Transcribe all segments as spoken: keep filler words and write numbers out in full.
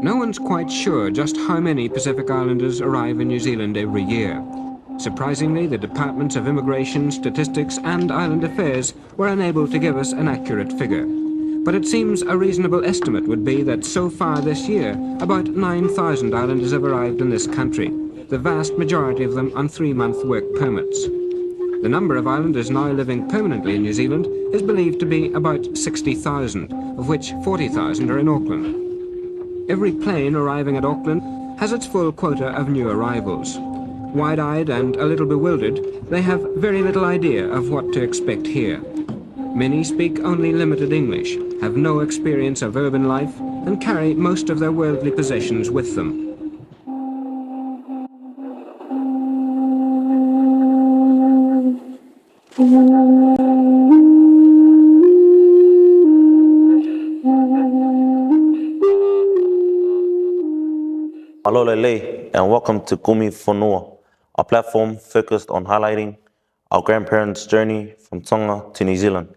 No one's quite sure just how many Pacific Islanders arrive in New Zealand every year. Surprisingly, the Departments of Immigration, Statistics and Island Affairs were unable to give us an accurate figure. But it seems a reasonable estimate would be that so far this year, about nine thousand islanders have arrived in this country, the vast majority of them on three-month work permits. The number of islanders now living permanently in New Zealand is believed to be about sixty thousand, of which forty thousand are in Auckland. Every plane arriving at Auckland has its full quota of new arrivals. Wide-eyed and a little bewildered, they have very little idea of what to expect here. Many speak only limited English, have no experience of urban life, and carry most of their worldly possessions with them. Mālō e lelei, and welcome to Kumi Fonua, a platform focused on highlighting our grandparents' journey from Tonga to New Zealand.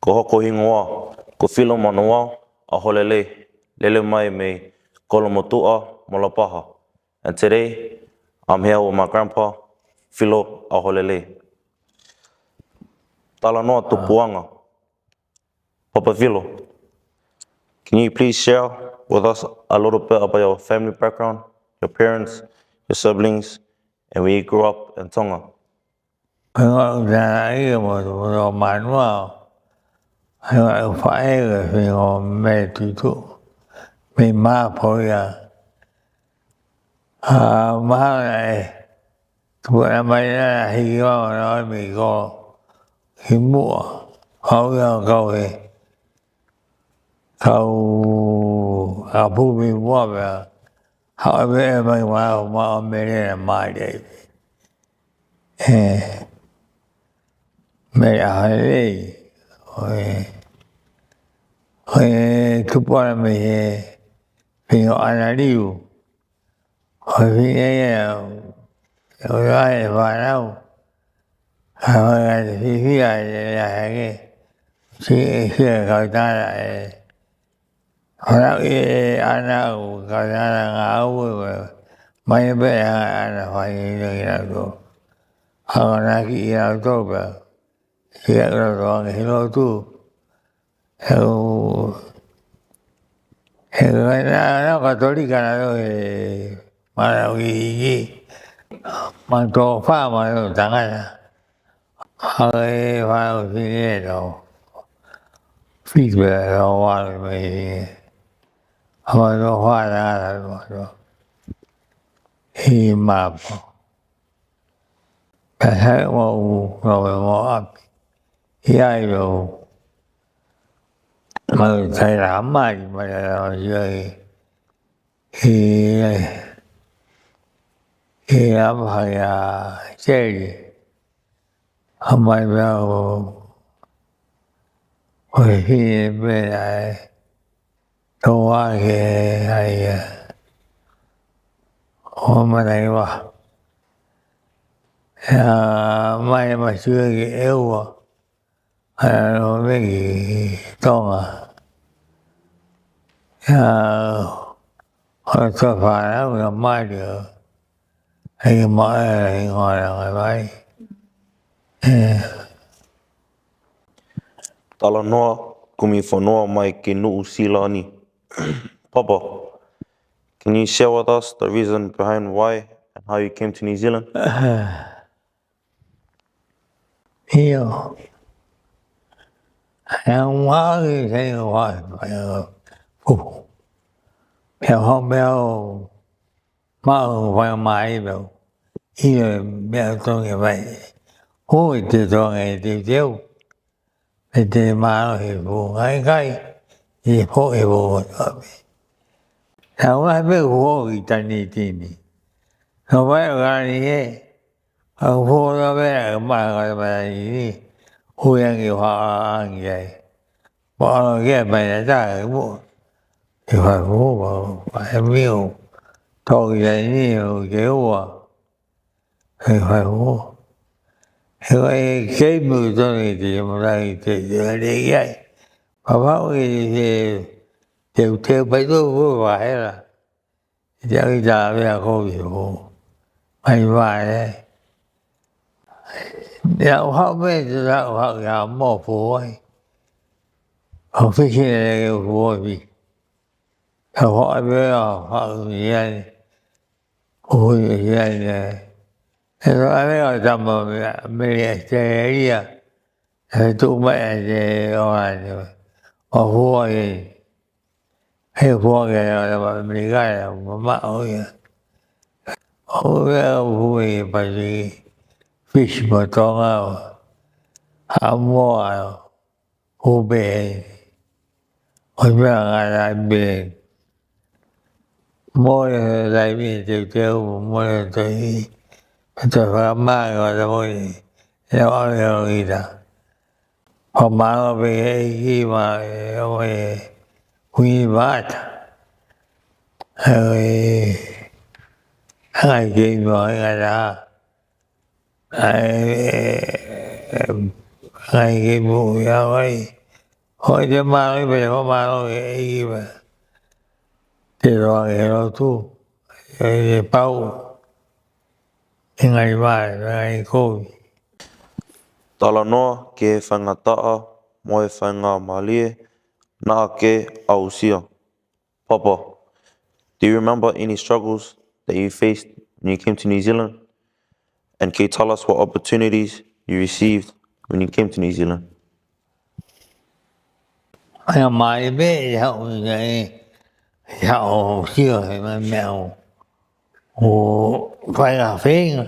Ko hoku hingoa ko Filo Manuao ʻAholelei, lele mai mei Kolomotuʻa, Molopaha. And today, I'm here with my grandpa, Filo ʻAholelei. Talanoa tupuʻanga. Papa Filo, can you please share with us a little bit about your family background, your parents, your siblings, and where you grew up in Tonga? Ko e hingoa ʻoku ou talaʻi ʻe au ko Filo Manuao. Ko e hingoa ʻo e faʻē ko Filo Metutu. Mei Mapoia. ʻA, mahalo ʻe tupu ʻa mai ʻa hiki ʻo ʻalu mei ko ki muʻa. Kau ia kau he kau a pumi mua pea. Haʻu ʻa mai ma o ma o mele na mali ai. ʻE mele ʻAholelei. ʻO e, ʻo e tupu ʻa mei he Filo ʻAnaliu. ʻO e fine ia, ʻo e ai e fānau. Ka ʻo e ai e fifia e le a heke. Si e si e kautara e. Fānau e ana u kautara ngā au e. Mai e pē e ana fai ni ni na tō. Akonaki i au tō pē. Ia ʻoku tau ange he lotu. ʻE u, ʻe u, ʻe na, na Katolika na tō he mana uiiki. Ma tō fā ma tō tangata. ʻA e fā o fine tō. Fitu e tō wale mai fine. ʻA ma tō fā tangata ma tō. He mapo. Pea sai mau, mau e mau ʻapi. ʻI ai mau. Mau tai rā mai, mai rā mai ai. ʻI, ʻi ʻapi hai a teri. ʻA mai mau. ʻO e fine pē ai. Tō ake ai ia. ʻO manaiwa. ʻIa mai ma sue ki ʻEua. ʻAna no me ki Tonga. ʻIa ʻo tō fānau na mali ʻo. ʻAi ma e hingoa na ngai mai. ʻE. Talanoa Kumi Fonua mai ki Nuʻu Sila ni. Papa, can you share with us the reason behind why and how you came to New Zealand? ʻIo. ʻE au ngā ke sai o wai, wai o pupu. Pea hau mea o Mau wai mai pē. ʻIo mea tonge mai. Hoi te tonge te teu. pea te mālohi e fuʻu ngaahi kai, ʻi he foʻi e fuʻu ʻapi. Naʻe ʻalu pē e fuʻu ʻo ki Tanitini. Nofo ai ʻo kani he, ʻa e fuʻu ʻo pē, ʻa e maʻa ka te mai ni, hui ange ʻo haʻa ange ai. Mo ʻalu ki ai mai na tā, ke mo, ke fai fuʻu, ʻo, ʻa e miu, tō ki ai ni, ʻo ke ua. He fai fuʻu. He ʻoku ʻi ai e kei miu tonu ʻi te, mo rai te, te, te, ki ai. Papa ʻoku ʻi ai e, te, te, pai tō fuʻu ʻa hela. ʻI te au ʻi tā vea kovi fuʻu. Mai vai, ē. Ia ʻo haʻu mai, te tau haʻu ia mo fuʻu ai. ʻO fiki ne ke fuʻu ai. Ia ʻo haʻu mai, ʻo haʻu mai ai. Hui mai ai, ē. ʻE tō ʻa e meʻa ʻo tama mea, mea ʻi ʻAositelēlia. ʻE tuʻu mai ʻa e te o ane. ʻO fuʻu ai. He fuʻu ai ʻa e tama mea ʻi ʻAmelika, ʻe mamaʻo ia. ʻO vea ʻo fuʻu ai pasi Fisi mo Tonga ʻo. Haʻamoa ʻo. ʻO pē. ʻO mea ngā lai pē. Mole he lai pē teuteu, mole toi. Pea toe fakamā ke wata mole. ʻE au ʻave ʻo ʻita. Fakamālō pē ki he ʻEiki ma e ʻo e hui vata. ʻE ʻai ke imo e ngata. ʻAi, ʻai ke mou ia ai. Hoi te mālō i pē, ho mālō e i pē. Te roa ke lotu, e, e pau. E ngai vale, e ngai kovi. Talanoa ki he faingataʻa mo e faingamālie naʻa ke aʻusia. Papa, do you remember any struggles that you faced when you came to New Zealand? And can you tell us what opportunities you received when you came to New Zealand? ʻAi a mai pē, ʻi haʻu, ʻi haʻu sio he mai meʻa ʻo, ʻo fai ngā feinga.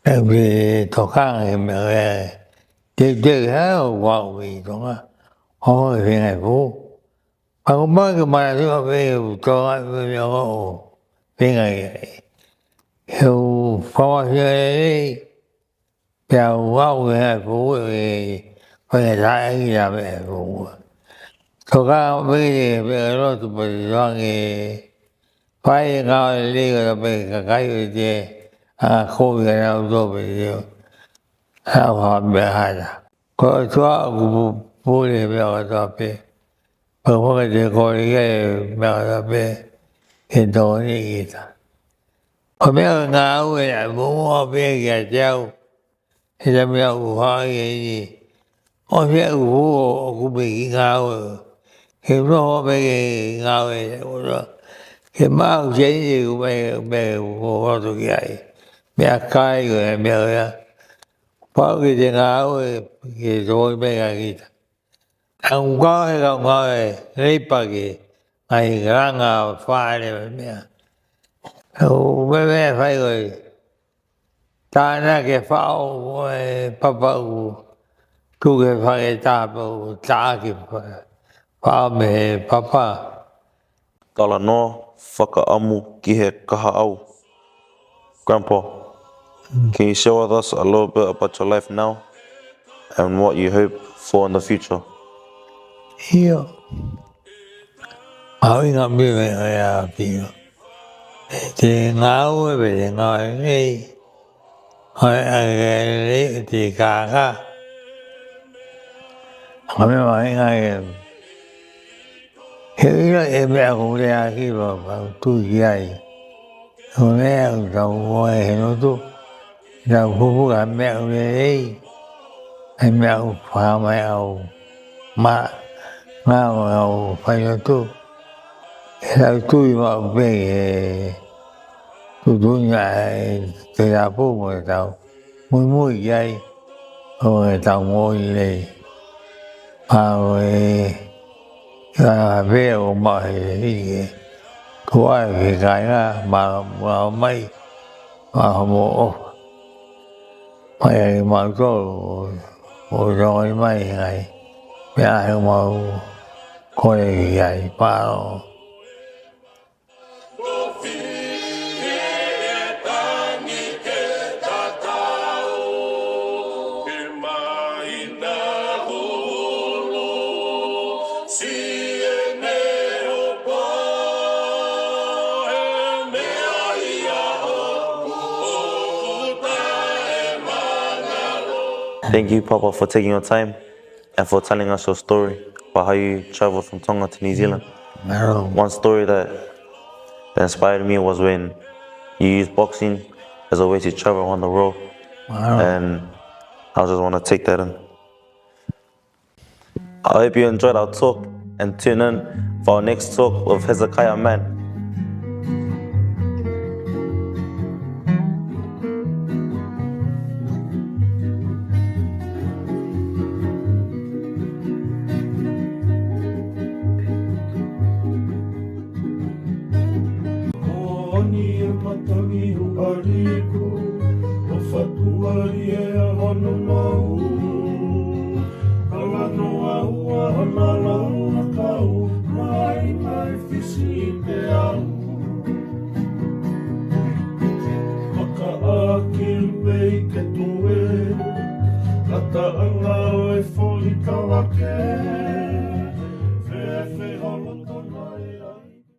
ʻE pē tokanga he meʻa ʻe. Te te hea ʻo wau i Tonga. ʻO he feinga e fō. Pako mai ke mana te ua pē u Tonga pē meʻa ʻo. Feinga i ai. He u whawawhia e rei. Pea u au ke hai fō e. Whai e tae i a me e fō. Tokanga pē ke pē e lotu pē te toange. Fai e ngāue lelei ʻo ta pē kakai ʻo te. A kovi ka nau tō pē te. A u ha mea hana. Ko e tua ʻoku pu-, pule meʻa kotoa pē. Pea ko e te kole ke meʻa kotoa pē. Ke tō ni kita. Ko e meʻa ngāue ʻa e momoa pē kiate au. He ta meʻa ʻoku haʻi e ni. ʻO fea ʻoku hū ʻoku pē ki ngāue. Ke noho pē ki ngāue kotoa. Ke maʻu ke ni ʻoku pē, pē ʻoku hoto ki ai. Meʻa kai ko e meʻa ʻo ia. Pau ke te ngāue, ke tō i pē ka kita. Ka u ngāue, ka u ngāue, leipa ke, ngaahi langa fale mo e meʻa. ʻO meʻa meʻa fai ko e, tāna ke faʻo ko e papa ʻoku, tuku ke fai e tāpa ʻoku taʻaki fa-, faʻo mei he papa. Talanoa fakaʻamu ki he kahaʻu. Grandpa, can you share with us a little bit about your life now and what you hope for in the future? ʻIo. Au i ngā mime ʻo e ʻapi ʻo. Te ngāue pē te ngāue nei. ʻOi, ʻa e lei te kākā. Ka me mai ngā e. He ʻilo e meʻa ko lea ki wa, wa tui ki ai. Ko lea u tau o e he lotu. Tau pupu ka meʻa u lelei. E meʻa u whakamai au. Ma, ngā o au whai lotu. He tau tui wa u pē he. Tutunya e te rapu mo e tau. Muimui ki ai, ʻo e tau ngoi lei. Pau e, ka pē ʻo maʻu he hiki e. Ko ai ke kāinga, ma, ma mai, ma homo ʻofa. Mai ai mau tolu, ʻo ʻiloʻi mai ai. Pea ʻai mau ko e ʻi ai paro. Thank you, Papa, for taking your time and for telling us your story about how you traveled from Tonga to New Zealand. Wow. One story that, that inspired me was when you used boxing as a way to travel around the world. Wow. And I just want to take that in. I hope you enjoyed our talk and tune in for our next talk with Hezekiah Mann. Ko ani e matangi ʻo ʻAliku, ʻo fatuai e ʻaho no mau. Kalano a ua hana lau a kau, mai mai Fisi pe au. Maka a ki mei ke tue, kata anga ʻo e foli kawake. Fefe holo